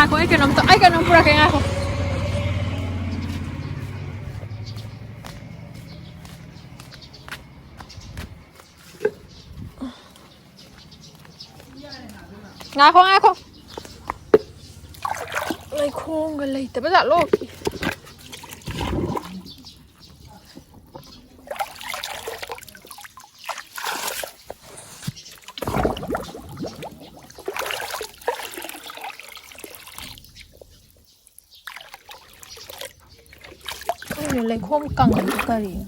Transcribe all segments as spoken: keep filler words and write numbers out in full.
ꯉꯥꯏꯈꯣ, ꯑꯩ ꯀꯩꯅꯣꯝꯇ, ꯑꯩ ꯀꯩꯅꯣꯝ ꯄꯨꯔꯛꯀꯦ, ꯉꯥꯏꯈꯣ꯫ ꯉꯥꯏꯈꯣ, ꯉꯥꯏꯈꯣ꯫ ꯂꯩꯈꯣꯝꯒ ꯂꯩꯇꯕ ꯖꯥꯠꯂꯣ? ꯈꯪꯗꯦ, ꯂꯩꯈꯣꯝ ꯀꯪꯉꯤꯗꯨ ꯀꯔꯤꯅꯣ?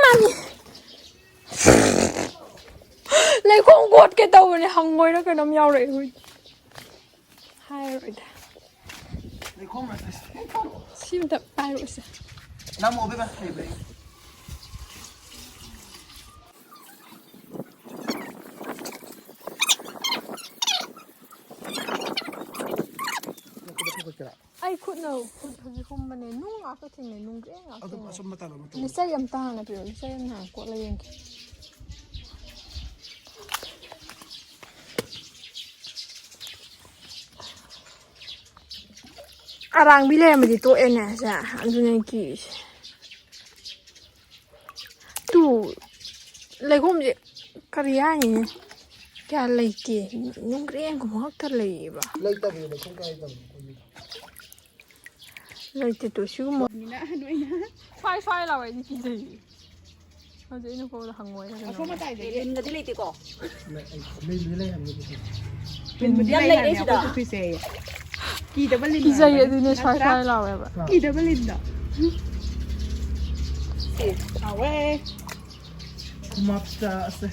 ꯃꯥꯅꯤ꯫ ꯂꯩꯈꯣꯝ ꯀꯣꯠꯀꯦ ꯇꯧꯕꯅꯦ, ꯍꯪꯉꯣꯏꯔ ꯀꯩꯅꯣꯝ ꯌꯥꯎꯔꯛꯑꯦ ꯍꯨꯏ꯫ ꯍꯥꯏꯔꯣꯏꯗ꯫ ꯂꯩꯈꯣꯝ ꯃꯔꯛꯇ ꯁꯤ ꯑꯝꯇ ꯄꯥꯏꯔꯛꯑꯣꯁꯦ꯫ ꯅꯝꯃꯣ ꯏꯕꯦꯝꯃ, ꯂꯩꯕ꯭ꯔꯥ ꯌꯦꯡꯒꯦ꯫ ꯑꯩ ꯈꯨꯠꯅ ꯈꯨꯠ ꯍꯧꯖꯤꯛ ꯍꯨꯝꯕꯅꯦ꯫ ꯅꯨꯡ ꯉꯥꯛꯇ ꯊꯦꯡꯅꯩ, ꯅꯨꯡꯒ꯭ꯔꯦꯡ ꯉꯥꯛꯇ ꯑꯗꯨꯝ ꯊꯦꯡꯅꯩ꯫ ꯑꯆꯨꯝꯕ ꯇꯥꯔꯣ, ꯃꯇꯧ꯫ ꯂꯤꯆꯩ ꯑꯝꯇ ꯍꯥꯟꯅ ꯄꯤꯔꯛꯑꯣ, ꯂꯤꯆꯩ ꯑꯃ ꯍꯥꯟꯅ ꯀꯣꯠꯂ ꯌꯦꯡꯒꯦ꯫ ꯑꯔꯥꯡꯕꯤ ꯂꯩꯔꯝꯃꯗꯤ ꯇꯣꯛꯑꯦꯅꯦ ꯁꯦ꯫ ꯑꯗꯨꯅꯦ ꯑꯩ ꯀꯤꯔꯤꯁꯦ꯫ ꯇꯨ, ꯂꯩꯈꯣꯝꯁꯦ ꯀꯔꯤ ꯍꯥꯏꯅꯤ? ꯀꯌꯥ ꯂꯩꯇꯦ꯫ ꯅꯨꯡꯒ꯭ꯔꯦꯡꯒꯨꯝꯕ ꯈꯛꯇ ꯂꯩꯌꯦꯕ꯫ ꯂꯩꯇꯕꯅꯦ, ꯂꯩꯈꯣꯝ ꯀꯌꯥ ꯂꯩꯇꯕꯅꯦ ꯑꯩꯈꯣꯏꯒꯤꯗꯣ꯫ ꯂꯩꯇꯦ ꯇꯨ, ꯁꯤꯒꯨꯝꯕ꯫ ꯃꯤꯅ ꯑꯍꯟ ꯑꯣꯏꯅ ꯁ꯭ꯋꯥꯏ ꯁ꯭ꯋꯥꯏ ꯂꯥꯎꯋꯦ, ꯑꯩꯗꯤ ꯀꯤꯖꯩꯌꯦ꯫ ꯍꯧꯖꯤꯛ ꯑꯩꯅ ꯀꯣꯛꯗ ꯍꯪꯉꯣꯏꯔ ꯀꯩꯅꯣ꯫ ꯑꯁꯣꯝ ꯃꯇꯥꯏꯗꯒꯤ꯫ ꯂꯤꯟꯒꯗꯤ ꯂꯩꯇꯦꯀꯣ? ꯂꯩ-, ꯂꯩꯕꯨꯗꯤ ꯂꯩꯔꯝꯅꯤ ꯑꯗꯨꯗꯤ꯫ ꯂꯤꯟꯕꯨꯗꯤ ꯌꯥꯝ ꯂꯩ ꯂꯩꯔꯦ ꯍꯥꯏꯕꯅꯦ ꯁꯤꯗ꯫ ꯑꯩꯈꯣꯏ ꯄꯨꯈ꯭ꯔꯤꯁꯦ꯫ ꯀꯤꯗꯕ ꯂꯤꯟ ꯀꯤꯖꯩ ꯑꯣꯏꯔꯝꯒꯅꯤ꯫ ꯑꯗꯨꯅꯦ ꯁ꯭ꯋꯥꯏ ꯅꯠꯇ꯭ꯔꯥ? ꯁ꯭ꯋꯥꯏ ꯂꯥꯎꯋꯦꯕ꯫ ꯀꯤꯗꯕ ꯂꯤꯟꯗꯣ꯫ ꯁꯤ꯫ ꯍꯥꯎꯋꯦ꯫ ꯈꯨꯃꯥꯞꯇ ꯑꯁꯦ꯫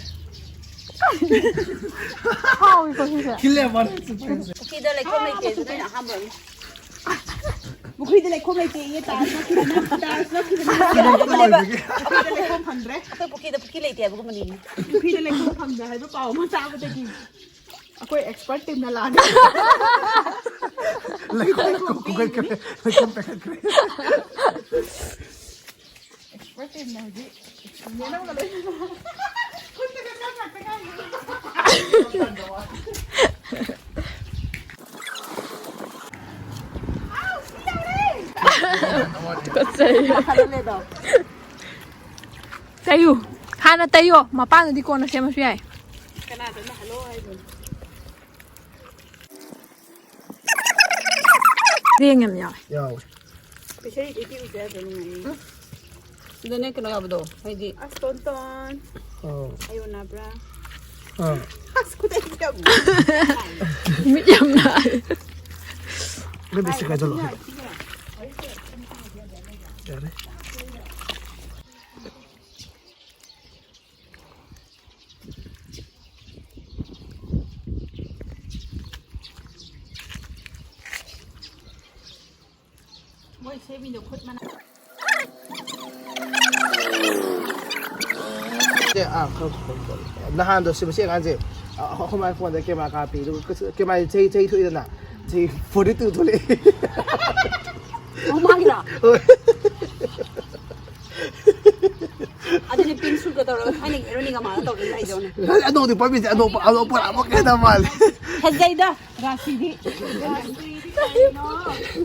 ꯍꯥꯎꯋꯤꯀꯣ ꯁꯤꯁꯦ꯫ ꯈꯤꯜꯂꯦ ꯃꯥꯅ ꯆꯨꯞꯄꯩꯁꯦ꯫ ꯄꯨꯈ꯭ꯔꯤꯗ ꯂꯩꯈꯣꯝ ꯂꯩꯇꯦ, ꯑꯗꯨꯅ ꯑꯩꯅ ꯑꯍꯥꯟꯕ ꯑꯣꯏꯅꯤ꯫ ꯄꯨꯈ꯭ꯔꯤꯗ ꯂꯩꯈꯣꯝ ꯂꯩꯇꯦꯌꯦ, ꯇꯥꯏꯜꯁ ꯅꯞꯈꯤꯕꯅꯦ, ꯇꯥꯏꯜꯁ ꯅꯞꯈꯤꯕꯅꯦ꯫ ꯀꯩꯅꯣꯝꯇ ꯂꯣꯏꯕꯒꯤ꯫ ꯄꯨꯈ꯭ꯔꯤꯗ ꯂꯩꯈꯣꯝ ꯐꯪꯗ꯭ꯔꯦ꯫ ꯑꯩꯈꯣꯏ ꯄꯨꯈ꯭ꯔꯤꯗ ꯄꯨꯈ꯭ꯔꯤ ꯂꯩꯇꯦ ꯍꯥꯏꯕꯒꯨꯝꯕꯅꯤ꯫ ꯄꯨꯈ꯭ꯔꯤꯗ ꯂꯩꯈꯣꯝ ꯐꯪꯗ꯭ꯔꯦ ꯍꯥꯏꯕ ꯄꯥꯎ ꯑꯃ ꯇꯥꯕꯗꯒꯤ ꯑꯩꯈꯣꯏ ꯑꯦꯛꯁꯄꯔꯠ ꯇꯤꯝꯅ ꯂꯥꯛꯑꯒ ꯂꯩꯈꯣꯝ ꯈꯨꯒꯠꯈ꯭ꯔꯦ, ꯂꯩꯈꯣꯝ ꯄꯦꯛꯈꯠꯈ꯭ꯔꯦ꯫ ꯑꯦꯛꯁꯄꯔꯠ ꯇꯤꯝꯅ ꯍꯧꯖꯤꯛ ꯃꯦꯟ ꯑꯃꯒ ꯂꯣꯏꯅꯅ ꯈꯨꯠꯇꯒ ꯇꯨꯀꯠꯆꯩ꯫ ꯇꯩꯌꯨ꯫ ꯍꯥꯟꯅ ꯇꯩꯌꯣ꯫ ꯃꯄꯥꯟꯗꯗꯤ ꯀꯣꯟꯅ ꯁꯦꯝꯃꯁꯨ ꯌꯥꯏ꯫ ꯀꯅꯥꯗꯅ ꯍꯜꯂꯣ ꯍꯥꯏꯅꯣ? ꯔꯦꯡ ꯌꯥꯝ ꯌꯥꯎꯋꯦ꯫ ꯌꯥꯎꯋꯦ꯫ ꯄꯤꯁꯩꯗꯤ ꯄꯤꯎꯁꯦ ꯍꯥꯏꯗ꯭ꯔꯣ ꯅꯪ? ꯎꯝ? ꯁꯤꯗꯅꯦ ꯀꯩꯅꯣ ꯌꯥꯎꯕꯗꯣ, ꯍꯥꯏꯗꯤ ꯑꯁ, ꯇꯣꯟ ꯇꯣꯟ꯫ ꯑꯧ꯫ ꯑꯩ ꯑꯣꯟꯅꯕ꯭ꯔꯥ? ꯑꯥ꯫ ꯑꯁ, ꯈꯨꯗꯩꯁꯦ ꯌꯥꯝ ꯃꯤꯠ ꯌꯥꯝ ꯅꯥꯏ꯫ ꯅꯪ ꯕꯤꯁꯀꯤꯠ ꯈꯥꯏꯖꯜꯂꯣ꯫ ꯌꯥꯔꯦ꯫ ꯃꯣꯏ ꯁꯦꯝꯃꯤꯗꯣ ꯈꯨꯠ ꯃꯅꯥ꯫ ꯑꯦ, ꯑꯥ, ꯈꯪ-, ꯈꯪ-, ꯈꯪ-, ꯅꯍꯥꯟꯗꯣ ꯁꯤ ꯃꯁꯤ ꯑꯉꯥꯡꯁꯦ, ꯑ, ꯑꯩꯈꯣꯏ ꯃꯥꯏ ꯐꯣꯟꯗ ꯀꯦꯃꯦꯔꯥ ꯀꯥꯞꯄꯤ꯫ ꯑꯗꯨꯒ ꯀꯩꯁꯨ ꯀꯦꯃꯦꯔꯥ ꯆꯍꯤ, ꯆꯍꯤ ꯊꯣꯛꯏꯗꯅ꯫ ꯆꯍꯤ forty two ꯊꯣꯛꯂꯛꯑꯦ꯫ ꯑꯣ, ꯃꯥꯒꯤꯔꯣ? ꯍꯣꯏ꯫ ꯑꯗꯨꯗꯤ pink suitꯀ ꯇꯧꯔꯒ ꯊꯥꯏꯅꯒꯤ ꯍꯦꯔꯣꯅꯤꯒ ꯃꯥꯅ ꯇꯧꯔꯤ ꯂꯩꯗꯧꯅꯦ꯫ ꯑꯅꯧꯕꯗꯤ ꯄꯥꯝꯃꯤꯁꯦ, ꯑꯅꯧꯕ, ꯑꯅꯧꯕ ꯑꯃꯨꯛ ꯍꯦꯟꯅ ꯃꯥꯜꯂꯦ꯫ ꯐꯖꯩꯗ, ꯔꯥꯁꯤꯗꯤ꯫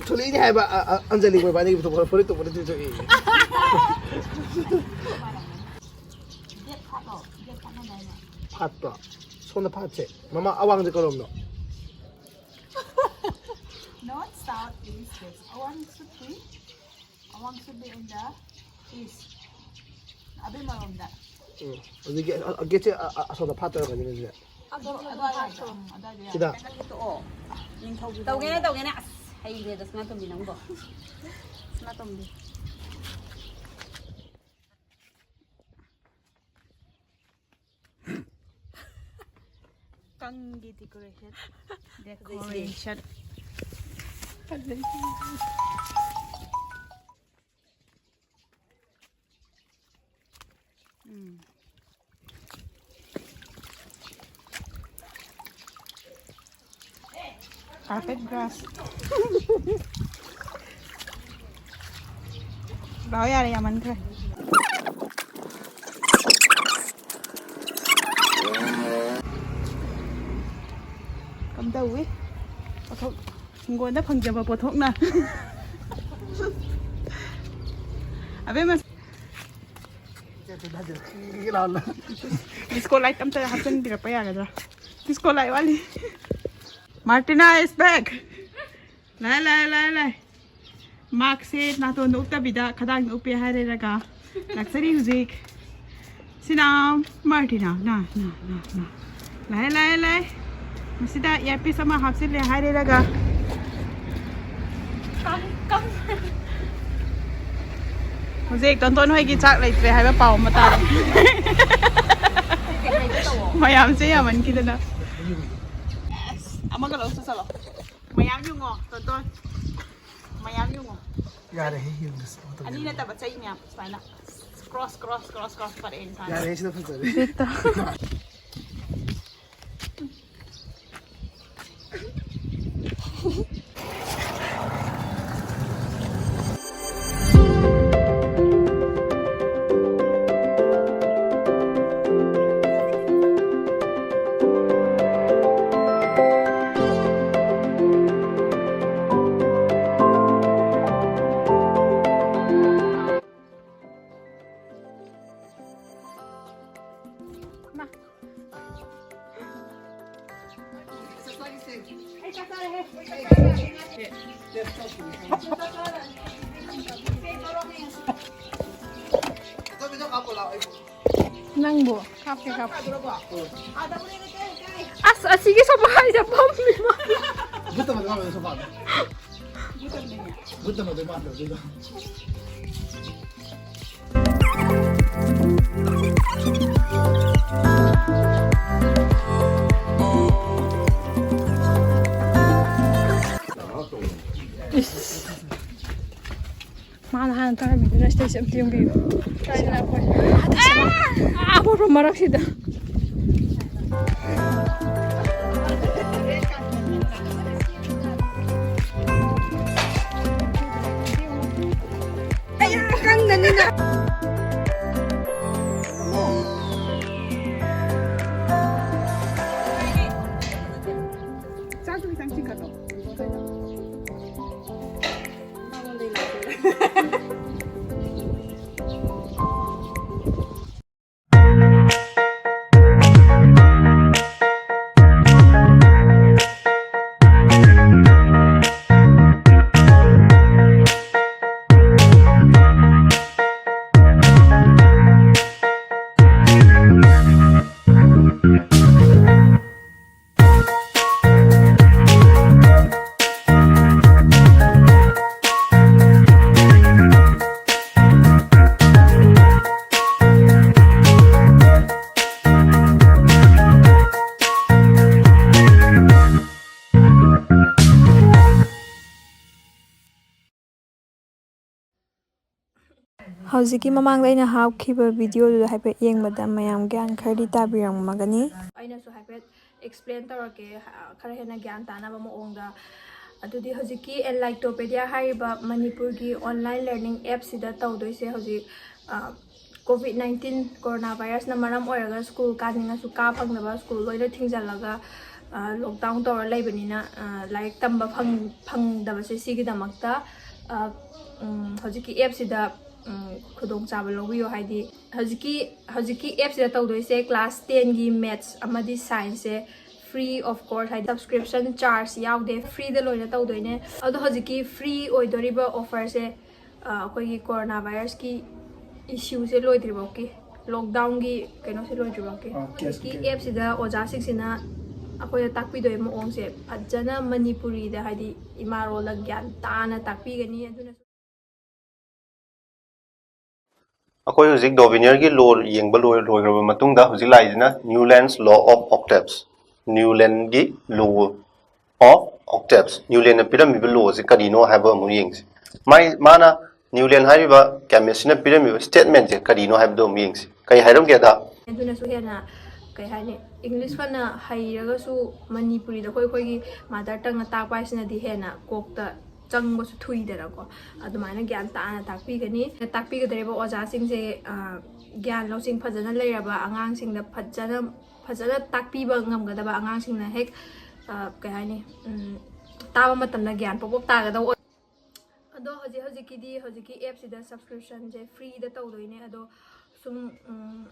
ꯊꯣꯛꯂꯛꯏꯅꯦ ꯍꯥꯏꯕ, ꯑ, ꯑ, ꯑꯟꯖꯂꯤ ꯃꯣꯏꯕꯥꯅꯤꯒꯤ ꯄꯨꯊꯣꯛꯄ ꯐꯨꯔꯤꯠꯇꯨ, ꯐꯨꯔꯤꯠꯇꯨ ꯊꯣꯛꯏ꯫ ꯐꯥꯠꯄ꯭ꯔꯣ? ꯁꯣꯝꯗ ꯐꯥꯠꯁꯦ꯫ ꯃꯃꯥ, ꯑꯋꯥꯡꯁꯦ ꯀꯔꯣꯝꯅꯣ? North, south, east, west. Awang should be, Awang should be in the east. ꯑꯕꯦꯝꯃꯔꯣꯝꯗ꯫ ꯎꯝ꯫ ꯍꯧꯖꯤꯛꯀꯤ ꯑ-, ꯑ-, ꯒꯦꯠꯁꯦ ꯑ-, ꯑ-, ꯑꯁꯣꯝꯗ ꯐꯥꯠꯇꯣꯏꯔꯝꯒꯅꯤ ꯑꯗꯨꯗꯤ꯫ ꯑꯗꯣ ꯑꯗꯨꯋꯥꯏꯗ, ꯎꯝ, ꯑꯗꯨꯋꯥꯏꯗ ꯌꯥꯔꯦ꯫ ꯁꯤꯗ? ꯅꯪꯒꯤ ꯇꯣꯛꯑꯣ꯫ ꯅꯤꯡꯊꯧꯒꯤ ꯇꯧꯒꯦꯅꯦ, ꯃꯑꯣꯡꯗ꯫ ꯇꯧꯒꯦꯅꯦ꯫ ꯑꯁ, ꯍꯩꯈ꯭ꯔꯦꯗ ꯁꯅꯥꯇꯣꯝꯕꯤ ꯅꯪꯕꯣ꯫ ꯁꯅꯥꯇꯣꯝꯕꯤ꯫ ꯀꯪꯒꯤ decoration꯫ Decoration꯫ ꯎꯝ꯫ Carpet grass꯫ ꯂꯥꯛꯑꯣ ꯌꯥꯔꯦ, ꯌꯥꯝꯃꯟꯈ꯭ꯔꯦ꯫ ꯇꯧꯏ꯫ ꯄꯣꯠꯊꯣꯛ, ꯍꯤꯡꯒꯣꯜꯗ ꯐꯪꯖꯕ ꯄꯣꯠꯊꯣꯛꯅ꯫ ꯑꯕꯦꯝꯃ꯫ ꯗꯤꯁꯀꯣ ꯂꯥꯏꯠ ꯑꯝꯇ ꯍꯥꯞꯆꯤꯟꯕꯤꯔꯛꯄ ꯌꯥꯒꯗ꯭ꯔꯥ? ꯗꯤꯁꯀꯣ ꯂꯥꯏꯠ ꯋꯥꯠꯂꯤ꯫ Martina is back. ꯂꯥꯏ, ꯂꯥꯏ, ꯂꯥꯏ, ꯂꯥꯏ꯫ ꯃꯥꯛꯁꯦ ꯅꯥꯇꯣꯟꯗ ꯎꯞꯇꯕꯤꯗ ꯈꯗꯥꯡꯗ ꯎꯞꯄꯦ ꯍꯥꯏꯔꯦꯔꯒ ꯂꯥꯛꯆꯔꯤ ꯍꯧꯖꯤꯛ꯫ ꯁꯤꯅꯥ ꯃꯥꯔꯇꯤꯅꯥ, ꯅꯥ, ꯅꯥ, ꯅꯥ, ꯅꯥ꯫ ꯂꯥꯏ, ꯂꯥꯏ, ꯂꯥꯏ꯫ ꯃꯁꯤꯗ ꯏꯌꯥꯔꯄꯤꯁ ꯑꯃ ꯍꯥꯞꯆꯤꯜꯂꯦ ꯍꯥꯏꯔꯦꯔꯒ꯫ ꯍꯧꯖꯤꯛ ꯇꯣꯟꯇꯣꯟ ꯍꯣꯏꯒꯤ ꯆꯥꯛ ꯂꯩꯇ꯭ꯔꯦ ꯍꯥꯏꯕ ꯄꯥꯎ ꯑꯃ ꯇꯥꯔꯦ꯫ ꯃꯌꯥꯝꯁꯦ ꯌꯥꯝꯃꯟꯈꯤꯗꯅ꯫ ꯑꯃꯒ ꯂꯧꯁꯤ ꯆꯠꯂꯣ꯫ ꯃꯌꯥꯝ ꯌꯨꯡꯉꯣ, ꯇꯣꯟꯇꯣꯟ꯫ ꯃꯌꯥꯝ ꯌꯨꯡꯉꯣ꯫ ꯌꯥꯔꯦꯍꯦ, ꯌꯦꯡꯗ꯭ꯔꯁꯨ꯫ ꯑꯅꯤ ꯅꯠꯇꯕ, ꯆꯩ ꯃꯌꯥꯝ ꯁꯨꯃꯥꯏꯅ꯫ ꯀ꯭ꯔꯣꯁ, ꯀ꯭ꯔꯣꯁ, ꯀ꯭ꯔꯣꯁ, ꯀ꯭ꯔꯣꯁ ꯄꯔꯛꯑꯦ ꯏꯝꯐꯥꯜ꯫ ꯌꯥꯔꯦꯍꯦ, ꯁꯤꯅ ꯐꯖꯔꯦ꯫ ꯕꯤꯠꯇ꯫ ꯅꯪꯕꯨ ꯀꯥꯞꯀꯦ ꯀꯥꯞꯀꯦ꯫ ꯑꯁ, ꯑꯁꯤꯒꯤ ꯁꯣꯐꯥꯁꯤꯗ ꯐꯝꯃꯤ ꯃꯥ꯫ ꯕꯨꯠꯇ ꯃꯥꯟꯗ꯭ꯔꯣ ꯁꯣꯐꯥꯗꯣ? ꯕꯨꯠꯇ ꯃꯥꯟꯗ꯭ꯔꯣ ꯑꯗꯨꯗꯣ? ꯏꯁ꯫ ꯃꯥꯅ ꯍꯥꯟꯅ ꯇꯥꯔꯝꯃꯤꯗꯨꯅ ꯁꯤꯗꯩꯁꯦ ꯑꯝꯇ ꯌꯦꯡꯕꯤꯌꯨ꯫ ꯀꯥꯏꯗꯅ ꯑꯩꯈꯣꯏ? ꯑꯥ, ꯑꯃꯣꯠꯄ ꯃꯔꯛꯁꯤꯗ꯫ ꯑꯩ ꯀꯪꯗꯅꯤꯅ꯫ ꯍꯧꯖꯤꯛꯀꯤ ꯃꯃꯥꯡꯗ ꯑꯩꯅ ꯍꯥꯞꯈꯤꯕ ꯚꯤꯗꯤꯑꯣꯗꯨꯗ ꯍꯥꯏꯐꯦꯠ ꯌꯦꯡꯕꯗ ꯃꯌꯥꯝ ꯒ꯭ꯌꯥꯟ ꯈꯔꯗꯤ ꯇꯥꯕꯤꯔꯝꯃꯒꯅꯤ꯫ ꯑꯩꯅꯁꯨ ꯍꯥꯏꯐꯦꯠ ꯑꯦꯛꯁꯄ꯭ꯂꯦꯟ ꯇꯧꯔꯛꯀꯦ, ꯈꯔ ꯍꯦꯟꯅ ꯒ꯭ꯌꯥꯟ ꯇꯥꯅꯕ ꯃꯑꯣꯡꯗ꯫ ꯑꯗꯨꯗꯤ ꯍꯧꯖꯤꯛꯀꯤ ꯑꯦꯟꯂꯥꯏꯇꯣꯄꯦꯗꯤꯌꯥ ꯍꯥꯏꯔꯤꯕ ꯃꯅꯤꯄꯨꯔꯒꯤ ꯑꯣꯟꯂꯥꯏꯟ ꯂꯔꯅꯤꯡ ꯑꯦꯞꯁꯤꯗ ꯇꯧꯗꯣꯏꯁꯦ ꯍꯧꯖꯤꯛ, ꯀꯣꯚꯤꯗ ꯅꯥꯏꯟꯇꯤꯟ ꯀꯣꯔꯣꯅꯥ ꯚꯥꯏꯔꯁꯅ ꯃꯔꯝ ꯑꯣꯏꯔꯒ ꯁ꯭ꯀꯨꯜ ꯀꯥꯅꯤꯡꯉꯁꯨ ꯀꯥ ꯐꯪꯗꯕ, ꯁ꯭ꯀꯨꯜ ꯂꯣꯏꯅ ꯊꯤꯡꯖꯤꯜꯂꯒ ꯂꯣꯛꯗꯥꯎꯟ ꯇꯧꯔ ꯂꯩꯕꯅꯤꯅ ꯂꯥꯏꯔꯤꯛ ꯇꯝꯕ ꯐꯪꯗꯕꯁꯦ, ꯁꯤꯒꯤꯗꯃꯛꯇ ꯍꯧꯖꯤꯛꯀꯤ ꯑꯦꯞꯁꯤꯗ ꯈꯨꯗꯣꯡꯆꯥꯕ ꯂꯧꯕꯤꯌꯣ꯫ ꯍꯥꯏꯗꯤ ꯍꯧꯖꯤꯛꯀꯤ ꯍꯧꯖꯤꯛꯀꯤ ꯑꯦꯞꯁꯤꯗ ꯇꯧꯗꯣꯏꯁꯦ ꯀ꯭ꯂꯥꯁ ꯇꯦꯟꯒꯤ ꯃꯦꯠꯁ ꯑꯃꯗꯤ ꯁꯥꯏꯟꯁꯁꯦ ꯐ꯭ꯔꯤ ꯑꯣꯐ ꯀꯣꯁ, ꯍꯥꯏꯗꯤ ꯁꯕꯁꯀ꯭ꯔꯤꯞꯁꯟ ꯆꯥꯔꯖ ꯌꯥꯎꯗꯦ, ꯐ꯭ꯔꯤꯗ ꯂꯣꯏꯅ ꯇꯧꯗꯣꯏꯅꯦ꯫ ꯑꯗꯣ ꯍꯧꯖꯤꯛꯀꯤ ꯐ꯭ꯔꯤ ꯑꯣꯏꯗꯣꯔꯤꯕ ꯑꯣꯐꯔꯁꯦ ꯑꯩꯈꯣꯏꯒꯤ ꯀꯣꯔꯣꯅꯥ ꯚꯥꯏꯔꯁꯀꯤ ꯏꯁꯨꯁꯦ ꯂꯣꯏꯗ꯭ꯔꯤꯐꯥꯎꯀꯤ, ꯂꯣꯛꯗꯥꯎꯟꯒꯤ ꯀꯩꯅꯣꯁꯦ ꯂꯣꯏꯗ꯭ꯔꯤꯐꯥꯎꯀꯤ꯫ ꯍꯧꯖꯤꯛꯀꯤ ꯑꯦꯞꯁꯤꯗ ꯑꯣꯖꯥꯁꯤꯡꯁꯤꯅ ꯑꯩꯈꯣꯏꯗ ꯇꯥꯛꯄꯤꯗꯣꯏ ꯃꯑꯣꯡꯁꯦ ꯐꯖꯅ ꯃꯅꯤꯄꯨꯔꯤꯗ, ꯍꯥꯏꯗꯤ ꯏꯃꯥ ꯂꯣꯜꯗ ꯒ꯭ꯌꯥꯟ ꯇꯥꯅ ꯇꯥꯛꯄꯤꯒꯅꯤ꯫ ꯑꯗꯨꯅ ꯑꯩꯈꯣꯏ ꯍꯧꯖꯤꯛ ꯗꯣꯕꯤꯅꯤꯌꯔꯒꯤ ꯂꯣ ꯌꯦꯡꯕ ꯂꯣꯏ-, ꯂꯣꯏꯈ꯭ꯔꯕ ꯃꯇꯨꯡꯗ ꯍꯧꯖꯤꯛ ꯂꯥꯛꯏꯁꯤꯅ ꯅ꯭ꯌꯨꯂꯦꯟꯁ ꯂꯣ ꯑꯣꯐ ꯑꯣꯛꯇꯦꯞꯁ, ꯅ꯭ꯌꯨꯂꯦꯟꯒꯤ ꯂꯣ ꯑꯣꯐ ꯑꯣꯛꯇꯦꯞꯁ, ꯅ꯭ꯌꯨꯂꯦꯟꯅ ꯄꯤꯔꯝꯃꯤꯕ ꯂꯣꯁꯦ ꯀꯔꯤꯅꯣ ꯍꯥꯏꯕ ꯑꯃꯨꯛ ꯌꯦꯡꯁꯤ꯫ ꯃꯥꯏ-, ꯃꯥꯅ ꯅ꯭ꯌꯨꯂꯦꯟ ꯍꯥꯏꯔꯤꯕ ꯀꯦꯃꯤꯁ꯭ꯠꯁꯤꯅ ꯄꯤꯔꯝꯃꯤꯕ ꯁ꯭ꯇꯦꯠꯃꯦꯟꯁꯦ ꯀꯔꯤꯅꯣ ꯍꯥꯏꯕꯗꯣ ꯑꯃꯨꯛ ꯌꯦꯡꯁꯤ꯫ ꯀꯩ ꯍꯥꯏꯔꯝꯒꯦꯗ? ꯑꯗꯨꯅꯁꯨ ꯍꯦꯟꯅ, ꯀꯩ ꯍꯥꯏꯅꯤ, ꯏꯪꯂꯤꯁ ꯐꯅ ꯍꯩꯔꯒꯁꯨ ꯃꯅꯤꯄꯨꯔꯤꯗ ꯑꯩꯈꯣꯏ, ꯑꯩꯈꯣꯏꯒꯤ ꯃꯥꯗꯔ ꯇꯪꯅ ꯇꯥꯛꯄ ꯍꯥꯏꯁꯤꯅꯗꯤ ꯍꯦꯟꯅ ꯀꯣꯛꯇ ꯆꯪꯕꯁꯨ ꯊꯨꯏꯗꯅꯀꯣ꯫ ꯑꯗꯨꯃꯥꯏꯅ ꯒ꯭ꯌꯥꯟ ꯇꯥꯅ ꯇꯥꯛꯄꯤꯒꯅꯤ꯫ ꯇꯥꯛꯄꯤꯒꯗꯧꯔꯤꯕ ꯑꯣꯖꯥꯁꯤꯡꯁꯦ, ꯑ, ꯒ꯭ꯌꯥꯟ ꯂꯧꯁꯤꯡ ꯐꯖꯅ ꯂꯩꯔꯕ ꯑꯉꯥꯡꯁꯤꯡꯗ ꯐꯖꯅ, ꯐꯖꯅ ꯇꯥꯛꯄꯤꯕ ꯉꯝꯒꯗꯕ ꯑꯉꯥꯡꯁꯤꯡꯅ ꯍꯦꯛ, ꯑ, ꯀꯩ ꯍꯥꯏꯅꯤ, ꯎꯝ, ꯇꯥꯕ ꯃꯇꯝꯗ ꯒ꯭ꯌꯥꯟ ꯄꯣꯞ ꯄꯣꯞ ꯇꯥꯒꯗꯧꯕ ꯑꯣꯏ-, ꯑꯗꯣ ꯍꯧꯖꯤꯛ ꯍꯧꯖꯤꯛꯀꯤꯗꯤ ꯍꯧꯖꯤꯛꯀꯤ ꯑꯦꯞꯁꯤꯗ ꯁꯕꯁꯀ꯭ꯔꯤꯞꯁꯟꯁꯦ ꯐ꯭ꯔꯤꯗ ꯇꯧꯗꯣꯏꯅꯦ꯫ ꯑꯗꯣ ꯁꯨꯝ, ꯎꯝ,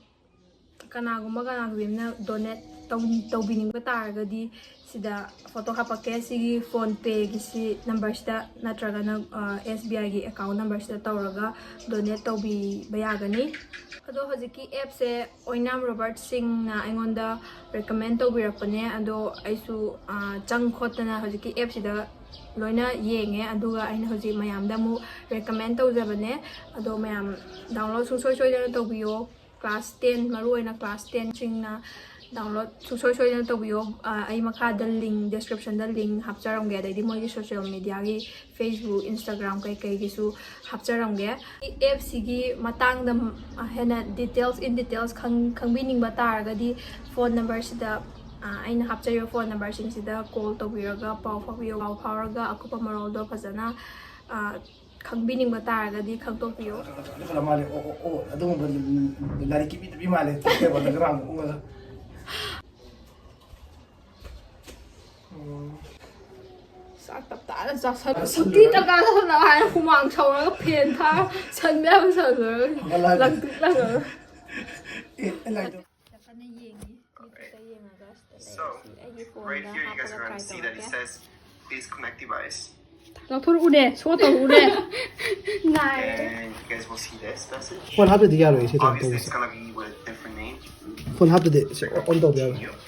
ꯀꯅꯥꯒꯨꯝꯕ ꯀꯅꯥꯒꯨꯝꯕꯤ ꯑꯃꯅ ꯗꯣꯅꯦꯠ ꯇꯧ-, ꯇꯧꯕꯤꯅꯤꯡꯕ ꯇꯥꯔꯒꯗꯤ ꯁꯤꯗ ꯐꯣꯇꯣ ꯍꯥꯞꯄꯛꯀꯦ꯫ ꯁꯤꯒꯤ ꯐꯣꯟ ꯄꯦꯒꯤ ꯁꯤ ꯅꯝꯕꯔꯁꯤꯗ ꯅꯠꯇ꯭ꯔꯒꯅ, ꯑ, ꯑꯦꯁ ꯕꯤ ꯑꯥꯏꯒꯤ ꯑꯦꯀꯥꯎꯟ ꯅꯝꯕꯔꯁꯤꯗ ꯇꯧꯔꯒ ꯗꯣꯅꯦꯠ ꯇꯧꯕꯤꯕ ꯌꯥꯒꯅꯤ꯫ ꯑꯗꯣ ꯍꯧꯖꯤꯛꯀꯤ ꯑꯦꯞꯁꯦ ꯑꯣꯏꯅꯥꯝ ꯔꯣꯕꯥꯔꯠ ꯁꯤꯡꯅ ꯑꯩꯉꯣꯟꯗ ꯔꯤꯀꯃꯦꯟ ꯇꯧꯕꯤꯔꯛꯄꯅꯦ꯫ ꯑꯗꯣ ꯑꯩꯁꯨ, ꯑ, ꯆꯪ ꯈꯣꯠꯇꯅ ꯍꯧꯖꯤꯛꯀꯤ ꯑꯦꯞꯁꯤꯗ ꯂꯣꯏꯅ ꯌꯦꯡꯉꯦ꯫ ꯑꯗꯨꯒ ꯑꯩꯅ ꯍꯧꯖꯤꯛ ꯃꯌꯥꯝꯗ ꯑꯃꯨꯛ ꯔꯤꯀꯃꯦꯟ ꯇꯧꯖꯕꯅꯦ꯫ ꯑꯗꯣ ꯃꯌꯥꯝ ꯗꯥꯎꯟꯂꯣꯗ ꯁꯨꯡꯁꯣꯏ ꯁꯣꯏꯗꯅ ꯇꯧꯕꯤꯌꯣ꯫ ꯀ꯭ꯂꯥꯁ ꯇꯦꯟ, ꯃꯔꯨꯑꯣꯏꯅ ꯀ꯭ꯂꯥꯁ ꯇꯦꯟꯁꯤꯡꯅ Download ꯁꯨꯡꯁꯣꯏ ꯁꯣꯏꯗꯅ ꯇꯧꯕꯤꯌꯣ꯫ ꯑ, ꯑꯩ ꯃꯈꯥꯗ link, descriptionꯗ link ꯍꯥꯞꯆꯔꯝꯒꯦ, ꯑꯗꯩꯗꯤ ꯃꯣꯏꯒꯤ social mediaꯒꯤ, Facebook, Instagram ꯀꯩꯀꯩꯒꯤꯁꯨ ꯍꯥꯞꯆꯔꯝꯒꯦ꯫ ꯑꯦꯞꯁꯤꯒꯤ ꯃꯇꯥꯡꯗ ꯍꯦꯟꯅ details, in details ꯈꯪ-, ꯈꯪꯕꯤꯅꯤꯡꯕ ꯇꯥꯔꯒꯗꯤ phone numberꯁꯤꯗ, ꯑ, ꯑꯩꯅ ꯍꯥꯞꯆꯔꯤꯕ phone numberꯁꯤꯡꯁꯤꯗ call ꯇꯧꯕꯤꯔꯒ ꯄꯥꯎ ꯐꯥꯎꯕꯤꯌꯨ꯫ ꯄꯥꯎ ꯐꯥꯎꯔꯒ ꯑꯀꯨꯞꯄ ꯃꯔꯣꯜꯗꯣ ꯐꯖꯅ, ꯑ, ꯈꯪꯕꯤꯅꯤꯡꯕ ꯇꯥꯔꯒꯗꯤ ꯈꯪꯗꯣꯛꯄꯤꯌꯨ꯫ ꯈꯔ ꯃꯥꯜꯂꯦ꯫ ꯑꯣ, ꯑꯣ, ꯑꯣ, ꯑꯗꯨꯒꯨꯝꯕ ꯂꯥꯏꯔꯤꯛꯀꯤ ꯃꯤꯗꯨꯗꯤ ꯃꯥꯜꯂꯦ꯫ ꯇꯦꯕꯜꯗ ꯒ꯭ꯔꯥꯝ ꯎꯪꯉꯒ꯫ ꯆꯥꯛ ꯇꯞ ꯇꯥꯅ ꯆꯥꯁꯜꯂꯣ꯫ ꯎꯇꯤ ꯇꯞ ꯇꯥꯅ ꯆꯥꯁꯜꯂꯣ ꯍꯥꯏꯔ ꯍꯨꯃꯥꯡ ꯁꯧꯔꯒ fan ꯊꯥꯔ ꯁꯟ ꯃꯌꯥꯝ ꯁꯜꯂꯨꯔꯒ ꯍꯧꯒꯠꯂꯛꯑꯒ꯫ ꯂꯪꯇ꯭ꯔꯤꯛ ꯂꯪꯉꯒ꯫ ꯑꯦ, ꯑꯩ ꯂꯥꯏꯗꯣ꯫ ꯐꯖꯅ ꯌꯦꯡꯉꯤ꯫ YouTubeꯇ ꯌꯦꯡꯉꯒ ꯁꯤꯗ ꯂꯩ꯫ So, ꯁꯤ ꯑꯩꯒꯤ right phoneꯗ here you guys are ꯍꯥꯞꯄꯒ gonna try see that it ꯇꯧꯔꯛꯀꯦ꯫ Says, "Please connect device." ꯂꯧꯊꯣꯔꯛꯎꯅꯦ, show ꯇꯧꯔꯛꯎꯅꯦ꯫ ꯅꯥꯏ꯫ And you guys will see this message. Phone ꯍꯥꯞꯇꯗꯤ ꯌꯥꯔꯣꯏ ꯁꯤ turn Obviously, ꯇꯧꯕꯁꯦ꯫ It's gonna be with a different name. Phone ꯍꯥꯞꯇꯗꯤ ꯁꯤ on ꯇꯧꯕ ꯌꯥꯔꯣꯏ꯫ Continue.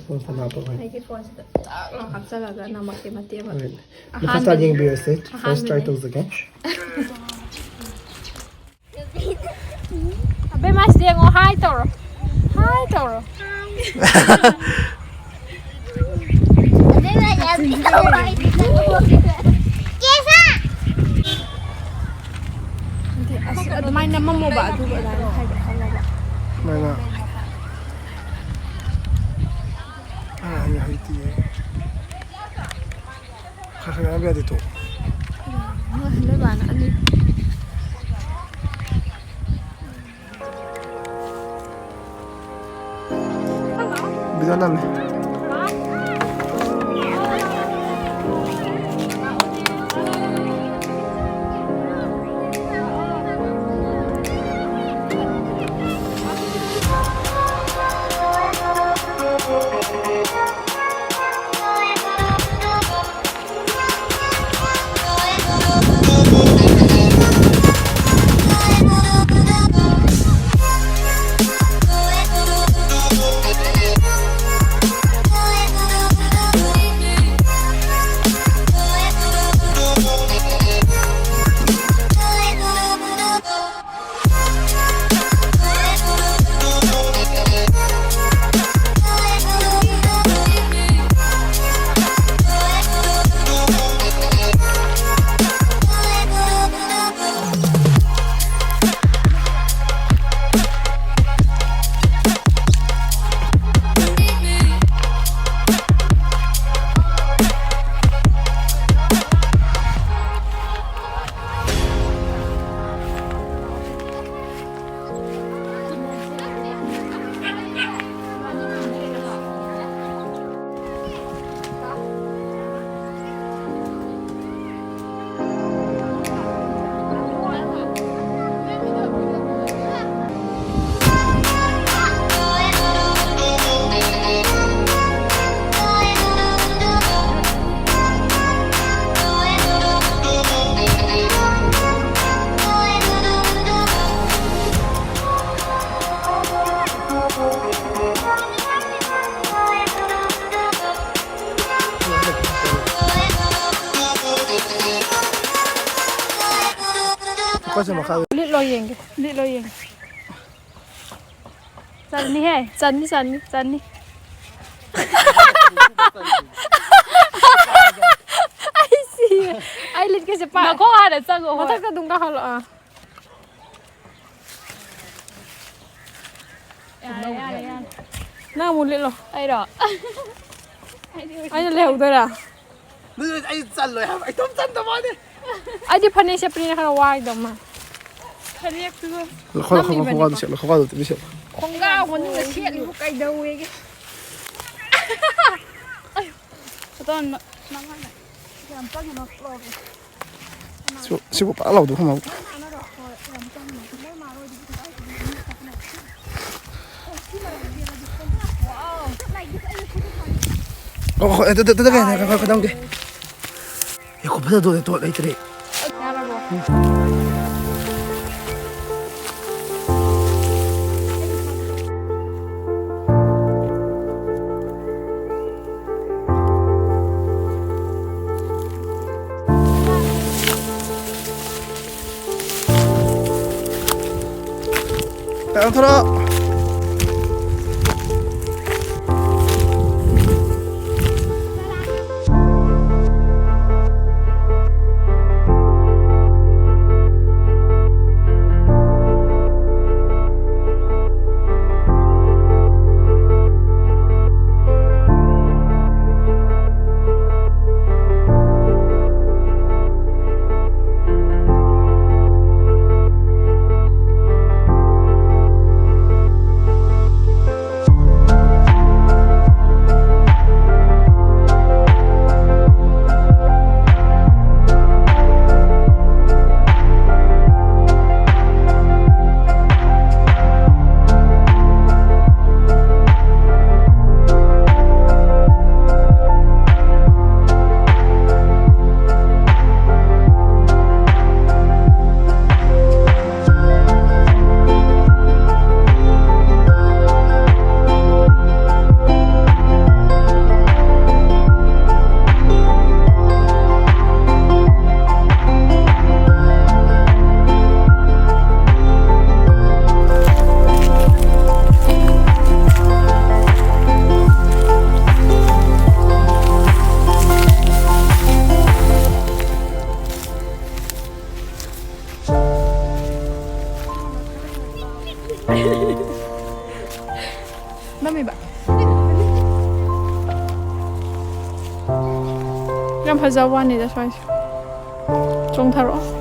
Phone, phone ꯍꯥꯞꯄ ꯐꯩ꯫ ꯑꯩꯒꯤ phoneꯁꯤꯗ ꯇꯥꯛ ꯂꯥꯎ ꯍꯥꯞꯆꯜꯂꯒ ꯅꯃꯛꯀꯤ ꯃꯇꯦꯛ ꯑꯃ꯫ ꯍꯣꯏ꯫ ꯃꯈꯥ ꯑꯍꯥꯟꯕꯅꯤ꯫ Start ꯌꯦꯡꯕꯤꯔꯁꯦ꯫ First try ꯑꯍꯥꯟꯕꯅꯤ꯫ ꯇꯧꯖꯒꯦ꯫ ꯑꯕꯦꯝꯃ ꯁꯤꯗ ꯌꯦꯡꯉꯣ, hi ꯇꯧꯔꯣ꯫ Hi ꯇꯧꯔꯣ꯫ ꯑꯁ, ꯑꯗꯨꯃꯥꯏꯅ ꯅꯝꯃꯝꯃꯣꯕ, ꯑꯗꯨꯒ ꯑꯗꯨꯃꯥꯏꯅ ꯍꯥꯏꯒꯠꯍꯜꯂꯣꯕ꯫ ꯁꯨꯃꯥꯏꯅ꯫ ꯑꯥ, ꯑꯩ ꯍꯩꯇꯤꯌꯦ꯫ ꯈꯔ ꯈꯔ ꯉꯥꯡꯕ ꯌꯥꯗꯦ ꯇꯣ꯫ ꯃꯣꯏ ꯍꯟꯗꯛ ꯂꯥꯟ ꯑꯅꯤ꯫ Video ꯅꯝꯃꯦ꯫ ꯃꯈꯥꯗ꯫ ꯂꯤꯠꯂꯣ ꯌꯦꯡꯒꯦ, ꯂꯤꯠꯂꯣ ꯌꯦꯡꯒꯦ꯫ ꯆꯟꯅꯤꯍꯦ, ꯆꯟꯅꯤ, ꯆꯟꯅꯤ, ꯆꯟꯅꯤ꯫ ꯑꯩ ꯁꯤꯔꯦ꯫ ꯑꯩ ꯂꯤꯠꯀꯦꯁꯦ ꯄꯥꯏ꯫ ꯅꯈꯣꯡ ꯍꯥꯟꯅ ꯆꯪꯉꯣ, ꯍꯣꯏ꯫ ꯃꯊꯛꯇ ꯑꯗꯨꯝ ꯀꯥꯈꯠꯂꯣ, ꯑꯥ꯫ ꯌꯥꯔꯦ, ꯌꯥꯔꯦ, ꯌꯥꯔꯦ꯫ ꯅꯪ ꯑꯃꯨꯛ ꯂꯤꯠꯂꯣ꯫ ꯑꯩꯔꯣ? ꯑꯩꯅ ꯂꯩꯍꯧꯗꯣꯏꯔꯥ? ꯑꯗꯨ ꯑꯩ ꯆꯜꯂꯣꯏ ꯍꯥꯏꯕ, ꯑꯩ ꯏꯇꯣꯝ ꯆꯟꯗꯕ ꯋꯥꯅꯤ꯫ ꯑꯩꯗꯤ ꯐꯅꯦꯛ ꯁꯦꯠꯄꯅꯤꯅ ꯈꯔ ꯋꯥꯏꯗꯧ ꯃꯥꯜꯂꯦ꯫ ꯐꯅꯦꯛꯇꯨꯒ ꯂꯧꯈꯠꯂꯣ, ꯂꯧꯈꯠꯂꯣ, ꯅꯝꯃꯤꯕꯅꯤꯀꯣ꯫ ꯈꯣꯡꯒ꯭ꯔꯥꯎꯗꯣ ꯁꯦꯠꯂꯣ, ꯈꯣꯡꯒ꯭ꯔꯥꯎꯗꯣ ꯁꯦꯠꯂꯣ꯫ ꯈꯣꯡꯒ꯭ꯔꯥꯎ ꯃꯅꯨꯡꯗ ꯁꯦꯠꯂꯤꯕꯨ ꯀꯩꯗꯧꯋꯦꯒꯦ? ꯑꯌꯣ, ꯐꯣꯇꯣ ꯅ-, ꯅꯝꯃꯒ ꯌꯥꯝ ꯆꯪꯅ ꯂꯧꯔꯦ꯫ ꯁꯤꯕꯨ, ꯁꯤꯕꯨ ꯄꯥꯛ ꯂꯥꯎꯗꯣ ꯈꯪꯉꯕ? ꯑꯣ, ꯍꯣꯏ, ꯑꯗꯨ, ꯑꯗꯨ, ꯑꯗꯨ, ꯀꯩꯅꯣ, ꯀꯩꯅꯣ, ꯀꯩꯅꯣ, ꯀꯩꯅꯣ꯫ ꯑꯦ, ꯈꯨꯐꯖꯗꯣ ꯂꯩꯇ꯭ꯔꯦ꯫ ꯇꯥꯟꯊꯣꯔꯛꯑꯣ꯫ ꯅꯝꯃꯤꯕ꯫ ꯌꯥꯝ ꯐꯖꯕ ꯋꯥꯅꯤꯗ ꯁ꯭ꯋꯥꯏꯁꯦ꯫ ꯆꯣꯡꯊꯔꯛꯑꯣ꯫